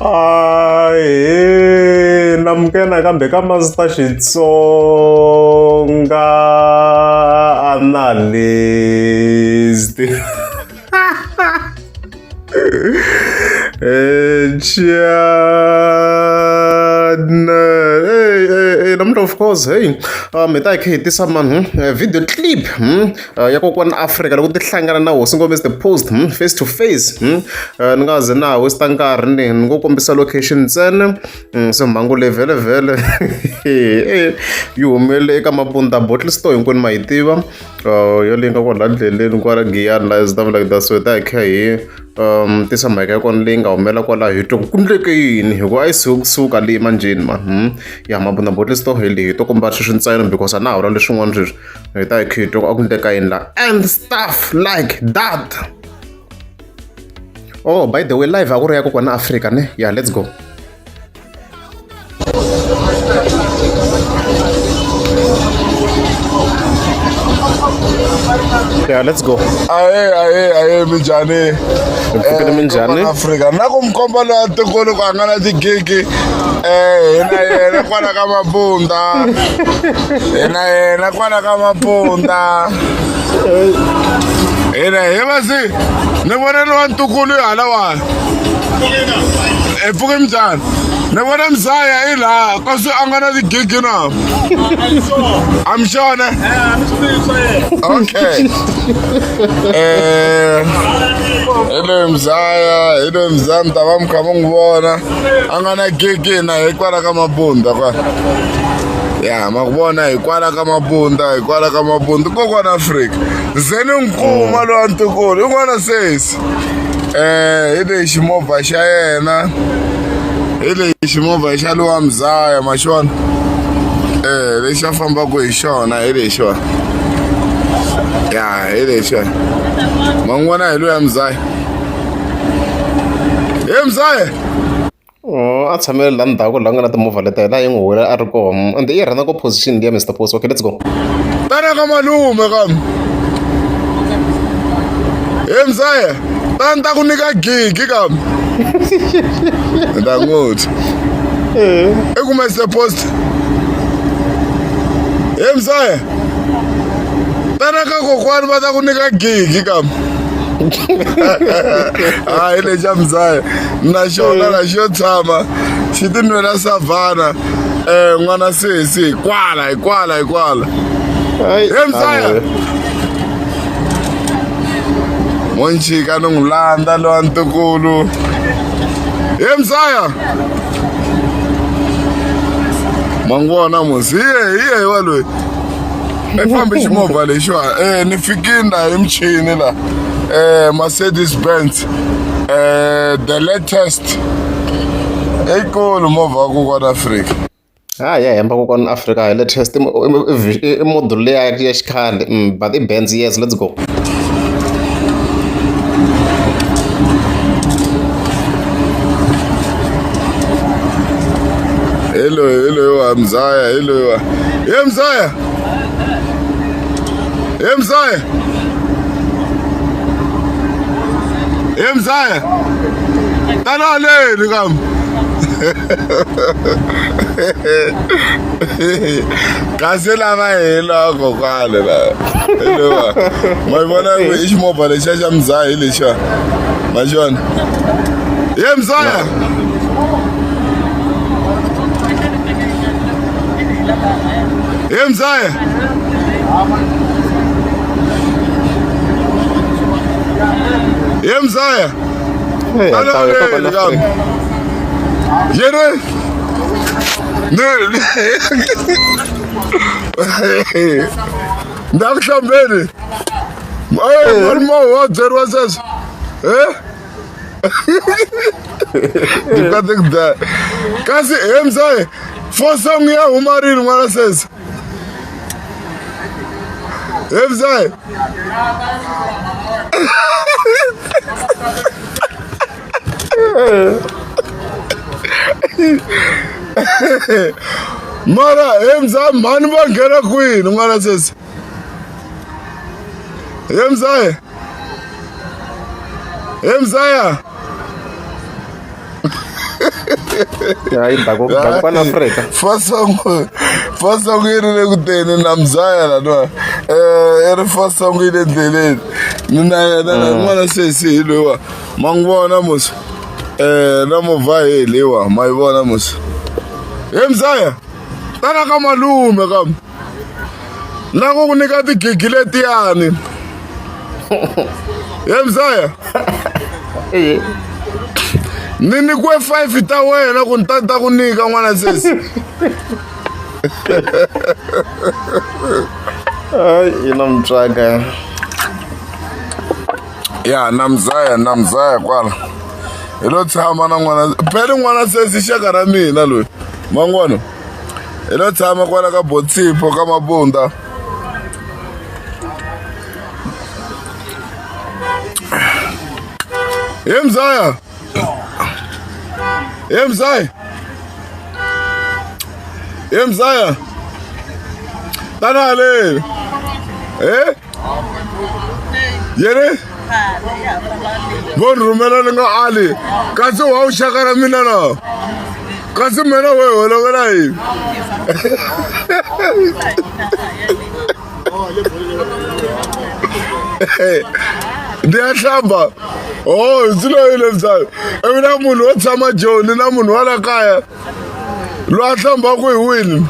Ahee namukela nakambe ka Master Xitsonga Analyst. Channel. Hey, hey, hey, namuntlha of course, hey, hi ta hi kha hi tisa man video clip ya kokwana Afrika loko ti hlangana na hosi Ngome the post face to face. Ni nga ze na ha waste nkarhi ni ni ngo kombisa location ntsena. Se mhangu leyi vhele vhele yi humelele eka Mabunda Bottle Store hinkwenu ma yi tiva. Yo leyi nga kwala ndleleni kwala Giyani la stuff like that. So hi ta hi kha hi tisa mhaka ya kona leyi nga humelela kwalaho hi twa ku ku endleke yini hikuva a yi suka leyi manjheni man. Ya Mabunda Bottle Store hi leyi hi to komba sweswi ntsena because a na ha vula leswin'wana sweswi. Hi ta hi kha hi twa ku a ku endleka yini la and stuff like that. Oh, by the way, live a ku ri ya kokwana Afrika ne? Yeah, let's go. Yeah, let's go. Ahe, ahe, ahe, minjhani? Hi pfukile minjhani? Afrika. Na ku mi komba loyi a tikulu ku a nga na tigigi. Hi na yena kwala ka Mabunda. Hi na yena kwala ka Mabunda. Hina hi va se ni vona lowa ntukulu halawani. Hi pfuke minjhani? Ni vona Mzaya i laha kasi a nga na tigigi na. I'm sure ne? Okay. Hi loyi Mzaya, hi loyi Mzaya mi ta va mi kha mi n'wi vona. A nga na gigi na hi kwala ka Mabunda kwala. Ya ma ku vona hi kwala ka Mabunda, hi kwala ka Mabunda kokwana Afrika. Ze ni n'wi kuma lowa ntukulu, i n'wana sesi. Hi lexi movha xa yena. Hi lexi movha xa lowa Mzaya ma xi vona. Lexi a fambaka hi xona hi lexiwa. Ya hi lexiwa. Ma n'wi vona hi loya Mzaya. He Mzaya. Oh, a tshamele la ndzhaku la nga na timovha leta laha yi n'wi huwelela a ri kona and i rhandza ku position liya Mr Post. Okay, let's go. Tana ka malume kam. He Mzaya, tani ta ku nyika gigi kam. Ni ta n'wi twa. I ku Mr Post. He Mzaya, tana ka kokwani va ta ku nyika gigi kam. Hayi lexa Mzaya na xona la xo tshama xi ti nwela savana n'wana sesi hi kwala hi kwala hi kwala. He Mzaya. Mo nchika ni n'wi landza lowa ntukulu. He Mzaya. Ma n'wi vona musi hi ye hi ye wa loyi. I fambe ximovha lexiwa ni fikini la hi michini la Mercedes Benz the latest eyikulu movha wa kokwana Afrika. Ha ya hemba kokwana Afrika hi latest i model leya ya xikhale but i Benz yes let's go. Hi loyi hi loyi wa Mzaya hi loyi wa he Mzaya. He Mzaya. He Mzaya. Tana haleni kam. Kasi lava hi la kokwani la. Hi loyi ma yi vona ku i ximovha lexiya xa Mzaya hi lexiya. Ma xi vona? He Mzaya. He Mzaya. He Mzaya. Hey, Tana ta haleni kokwana kam. Afrika. Yena ni ni ku hlambeni. Malume wa byeriwa sweswo. Ni kate ku dlaya. Kasi he Mzaya, four song ya huma rini n'wana sesi? He Mzaya. Mara he Mzaya mhani va nghena kwini n'wana sesi? He Mzaya. He Mzaya. Hayi dakwana Afrika. First song yi ri le ku teni na mzaya laniwa i ri first song yi le ndleleni ni na yena na n'wana sesi hi loyiwa ma n'wi vona mos na movha hi leyiwa ma yi vona mos he mzaya tana ka malume kam na ku ku nyika tigigi letiyani he mzaya ni nyikiwe 5 ta wena ku ni ta ta ku nyika n'wana sesi. Hayi ina mutswaka. Ya na mzaya na mzaya kwala hi lo tshama na n'wana phela n'wana sesi xaka ra mina loyi man'wana hi lo tshama kwala ka botsipho ka mabunda. He mzaya he mzaya he mzaya tana haleni e yini vo ni rhumela ni nga ali kasi wa wu xaka ra mina na kasi mina we holovela yini Ndi ya hlamba oh swi loyile mzaya ivi na munhu wo tshama joni na munhu wa la kaya loyi a hlambaka hi wini.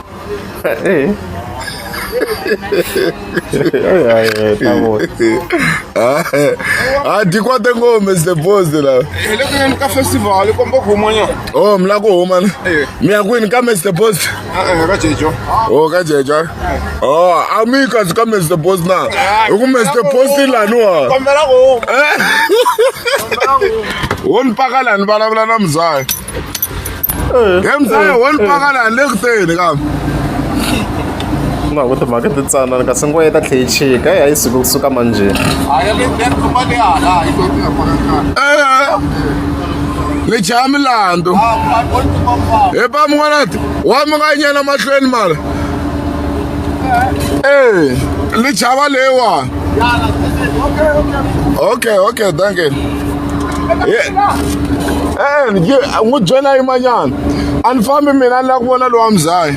A ti kwate ngopfu Mr Post la. Hi le ku yeni ka festival komba ku humanyana. Oh mi la ku huma na mi ya kwini ka Mr Post? Ka Jejo. Oh ka Jejo. Oh a mi kasi ka Mr Post na hi ku Mr Post laniwa. Kombela ku huma. Wo ni paka lani vulavula na mzaya. He mzaya wo ni paka lani le ku teni kambe. Na ku timhaka ti tsanana kasi nguva yi ta tlhe yi chika a yi suki kusuka manjhe. Ni chaya milandzu hi pa mun'wana wa mi nga nyena mahlweni mara e ni chava leyiwani. Okay okay thank you. N'wi byela yimanyana a ni fambi mina ni lava ku vona lowa mzaya.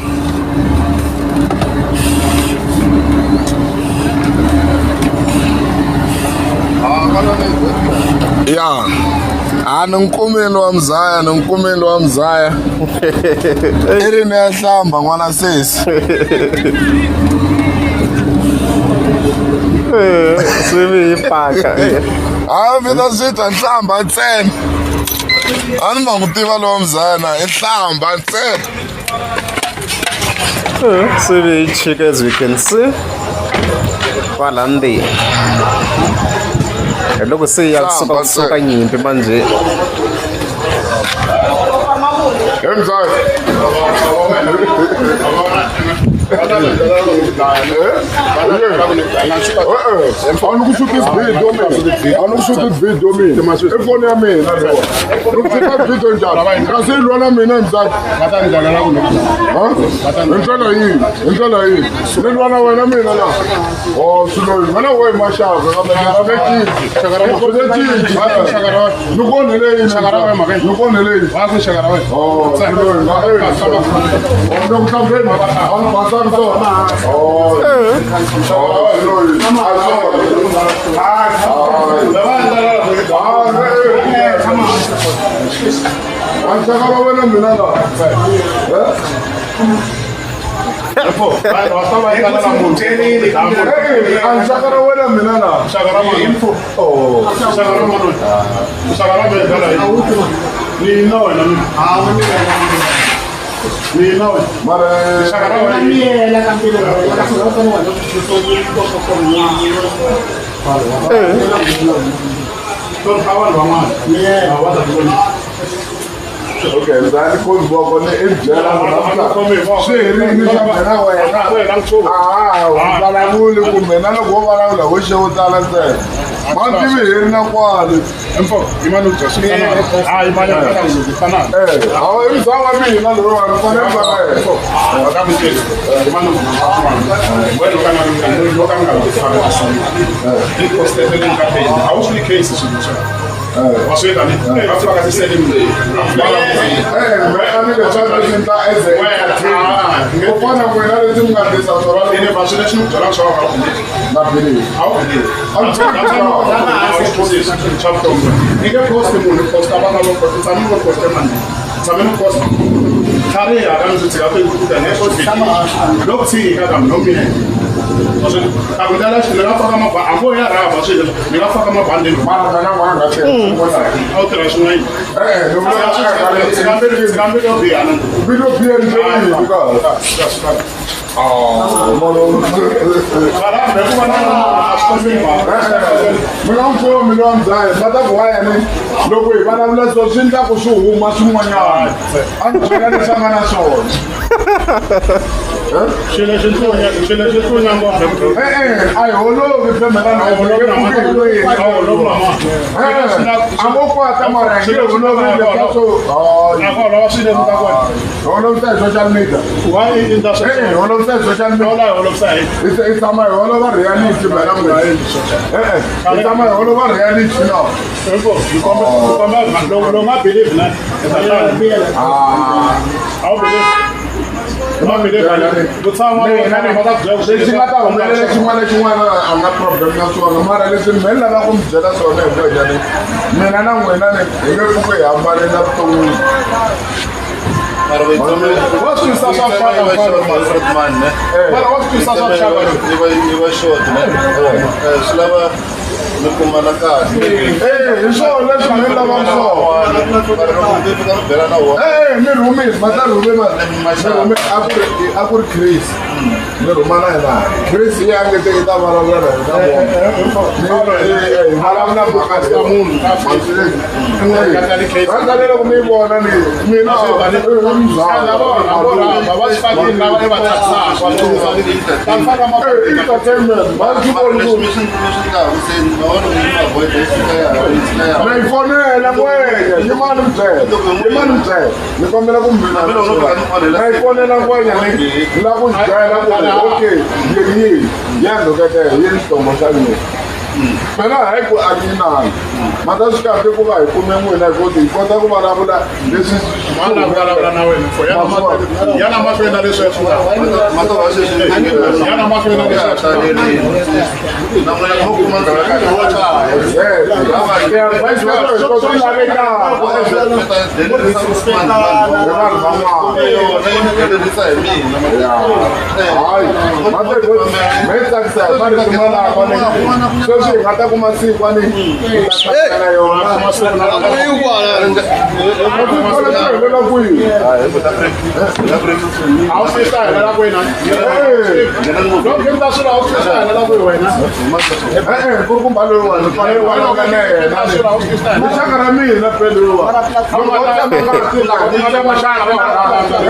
Ya a ni n'wi kumile wa mzaya ni n'wi kumile wa mzaya i ri ni ya hlamba n'wana sesi. Swi vi yi paka. A mina swi twa nhlamba ntsena a ni ma n'wi tiva lowa mzaya na i hlamba ntsena. Swi vi yi chika as we can see kwala ndzeni hi loko se ya kusuka kusuka nyimpi manjhe. He mzaya a ni ku xuti video mina a ni ku xuti video mina i foni ya mina leyi ni ku xuta video njhani kasi yi lwa na mina mzaya hi ndlela yihi hi ndlela yihi ni lwa na wena mina la oh swi loyi wena wo hi maxaka kambe swi nge cinci swi nge cinci ni ku onhele yini ni ku onhele yini oh swi loyi nga e ni ku hlambeni a ni basanga swona oh swi loyi a xaka ra wena mina la a xaka ra wena mina la oh mara okay mzani khomi voko ni i byela munhu swi herini swa mina wena a u vulavuli kumbe na loko wo vulavula ho xe wo tala ntsena ma tivi heri na kwale awu i mzaa wa mina loyiwani fanele va Wa swi ta ni va fika ka ti-selling ku fana n'wina leswi mi nga tisa swona ene va swi leswi mi byelaka swona na believe a wu believe swa vutomi ni nge posti munhu posta vana vo posta tshame vo poste mani tshame ni posta tlhariha ka ndzi tshika ku ta ne loko tshika ka no mina a ku ndlela ni nga faka mabandi a ngo ya rhaba swilo ni nga faka mabandi mara mina n'wana nga tlhela a wu tirha swin'wana e-e tshika yo biha na video biya ni yini ka Varhambi hikuva na a swi kombi mhaka mi nga n'wi khomi lowa mudzayi ma ta ku wayani loko hi vulavula so swi endla ku swi huma swin'wanyana a ni byela leswi a nga na swona xilo xi tlunya xilo xi tlunya ngopfu e-e a hi holovi phemelana a holovi na a ngo kwata mara hi nge holovi leswa swo a ku holova swilo leswi ta kona holovisa hi social media why i endla e-e sweswo holovisa hi social media hola hi holovisa hi hi tshama hi holova reality mhela n'wina e-e hi tshama hi holova reality no hiko hi komba hi komba loko loko nga believe na hi ta hlaya a wu believe u nga believe ku tshama va ta byela ku lexi nga ta humelela xin'wana na xin'wana a nga problem na swona mara leswi me ni lava ku mi byela swona hi kwenyani mina na n'wina ni hi nge pfuki hi hambanile vuton'wini wa swi twisisa swa xaka mara wa swi twisisa swa xaka yi va short ne swi lava mi kumana kahle e hi swona leswi me ni lavaka swona mara loko mi fika mi bela na wona e ni rhumile ma ta rhume ma ni rhume a ku ri Chris ni rhuma na yena Chris yi angete i ta vulavula na yena hi vulavula mhaka munhu rhandzani loko mi yi vona ni mina va swi fakini lava i va tsakisaka entertainment va swi voni leswi mi swi mi swi nga se na wona mi avoid yi fika ya yi fika ya na yi fonela ngwenya yimani mi byela yimani mi byela ni kombela ku mi na yi fonela ngwenya ni la ku byela ku okay yini ya ndhuketela yini xitombo xa mina mina hayi ku a ni nani ma ta swi kahle ku va hi kume n'wina hi ku hi kota ku vulavula leswi Mara vulavula na wena for yana mahlweni na leswi swi nga ma ta va sweswi yana mahlweni na leswi swi na n'wina mo kuma ndhawu ya kahle swi lavekaka mi ta hi vanhu van'wana delerisa hi mina hayi me tsakisa hi marito malama ni sweswi hi nga ta kuma siku ni hi ta yona helela kwihi a wu swi ta helela kwini loko mi ta swilo a wu swi ta helela kwihi wena e-e ku ri kumba loyiwani fanele vulavula na yena rixaka ra mina pe loyiwa loko o tshama nga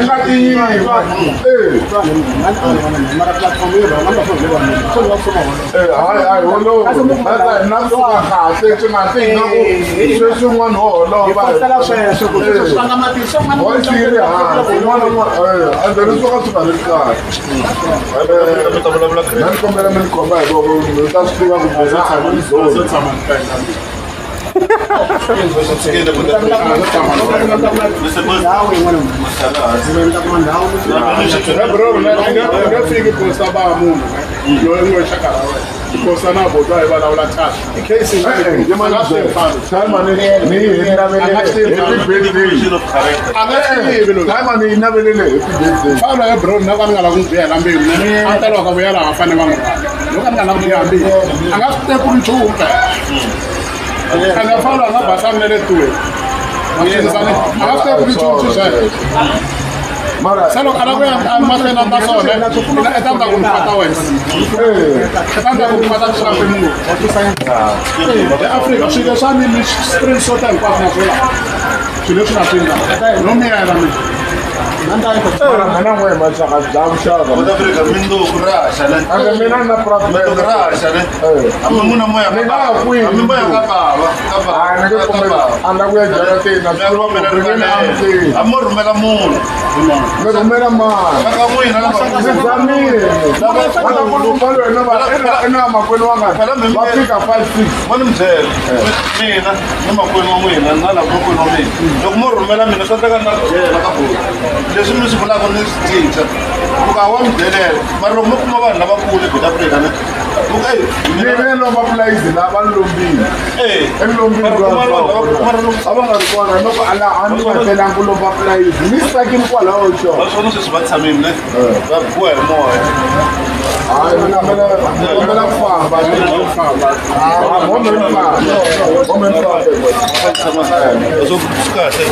nga tiyiva e hayi a hi holovi na suka kahle swi nga ti nga ku sweswin'wana ho holova voice yi ri hansi un'wana na un'wana and then swo ka swi nga ri kahle na ni kombela mi ni khoma hi voko mi ta swi tiva ku mina a ni zoni bro nga fiki posta ba munhu loyi ngo xaka ra wena posta na botwa hi vulavula kahle i case Time ni yi navelele happy birthday a nga tivi loyi time ni yi navelele happy birthday Fana ya bro na ka ni nga lava ku n'wi biyela mbilu a ta loko vuya laha fanele va n'wi rhandza loko a ni nga lava ku biya mbilu a nga swi teki nchumu phela ene fana a nga basanga na le tuweni a nga swi teki nchumu swi sweswo mara se loko a lava ku ya mahlweni a ta swona i ta ta ku ni fata wena i ta ta ku ni fata ku swi munhu eAfrika swilo swa mi screenshot hinkwaswo na swona swilo leswi nga swi endlaka no miyela mina Mara mana n'we maxaka bya vuxaka. South Africa mindzuku ra haxa ne. Ande mina na problem. Mindzuku ra haxa ne. Hambi n'wina moya ka Ni nga bava. kwihi Hambi moya ka bava. Ka bava. Hayi, ni nge Ka pfumeli. bava. A ni la ku ya jarateni, na Mi ya kombela swi tiva ku rivalelo. Hambi mo rhumela munhu. Mi rhumela mani? Va ka n'wina lava. Ni zamile. Va ta ku lumba lwena va ina makwenu wa nga va fika 5 6. Mo ni mi byela. Mina ni makwenu wa n'wina na lava makwenu wa mina. Loko mo rhumela mina swa endleka ni nga byela ka buti. Leswi mi swi vulaka ni swi cinca. Loko a wa mi byelela. Mara loko mo kuma vanhu lavakulu eBet Africa ne. Loko eyi Ni mina ve lomba pulayizi la va ni lombile. eh I lombile mara kuma vanhu lava mara loko a va nga ri kona loko a la a ni nga telangi ku lomba pulayizi ni tsakile kwalaho xo. va swona sweswi va tshamile ne. Va biwa hi moya. Hayi ni kombela ni kombela ku famba ni famba. Ah, hombe ni famba. Hombe ni famba. Va tshama swo swi kahle.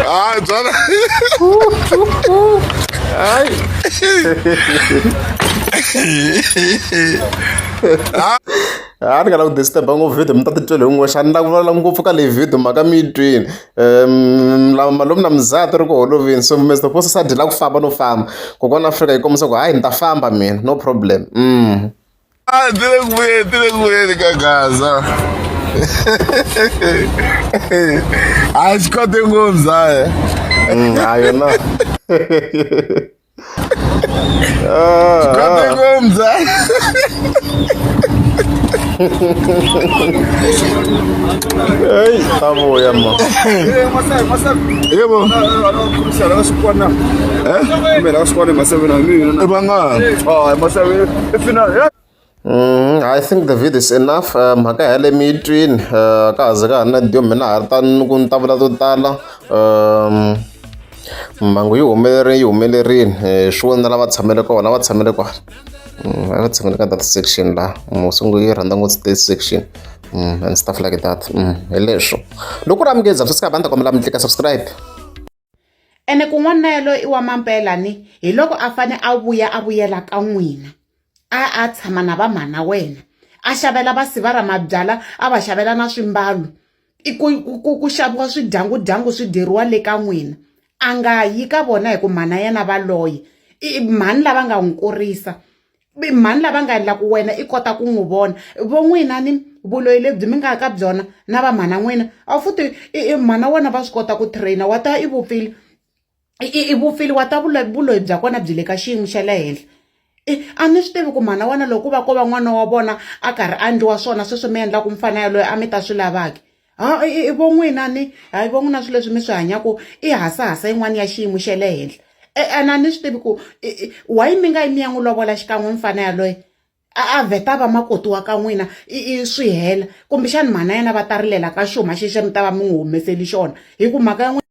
Hayi byala. A ni nga la ku disturb ngopfu video mi ta titwela hi n'wexe a ni la ku vulavula ngopfu ka leyi video mhaka mi yi twini lava malume na muzati ri ku holovini so Mr Post sa dyi la ku famba no famba kokwana Afrika yi kombisa ku hayi ni ta famba mina no problem Ah, ti le ku vuyeni, ti le ku vuyeni ka Gaza. Hayi xi kote ngopfu Mzaya. Ha yona Kote ngopfu Mzaya. Ey ta vuya ma Yebo. I vangani? I think the video is enough. Mhaka ya le mi yi twini ka ha ze ka ha ri na dio mina ha ri tani ku ni ta vula to tala mhangu yi humelerile yi humelerile swi vona lava tshamele kona va tshamele kwala a va tshamele ka that section laha musungu yi rhandza ngopfu that section and stuff like that hi leswo loko ri amukeza subscribe a ni ta kombela mi tlika subscribe. Ene ku n'wanuna yaloye i wa mampela ni hi loko a fane a vuya a vuyela ka n'wina a a tshama na va mhana wena a xavela vasivara mabyala a va xavela na swimbalo i ku ku ku xaviwa swidyangudyangu swi dyeriwa le ka n'wina a nga yi ka vona hi ku mhana yena va loye i mhani lava nga n'wi kurisa mhani lava nga endla ku wena i kota ku n'wi vona vo n'wina ni vuloyi lebyi mi nga ka byona na va mhana n'wina a futhi i mhana wena va swi kota ku trainer wa ta i vupfile i vupfile wa ta vuloyi bya kona byi le ka xiyimo xa le henhla a ni swi tivi ku mhana wena loko ku va ko va n'wana wa vona a karhi a endliwa swona sweswo mi endlaku mfana yaloye a mi ta swi lavaki ha i vo n'wina ni hayi vo n'wina swilo leswi mi swi hanyaku i hasahasa yin'wana ya xiyimo xa le henhla ene a ni swi tivi ku why mi nga yi mi ya n'wi lovola xikan'we mfana yaloye a vheta va makoti wa ka n'wina i swi hela kumbexani mhana yena va ta rilela ka xuma xexo mi ta va mi n'wi humeseli xona hi ku mhaka ya n'wina.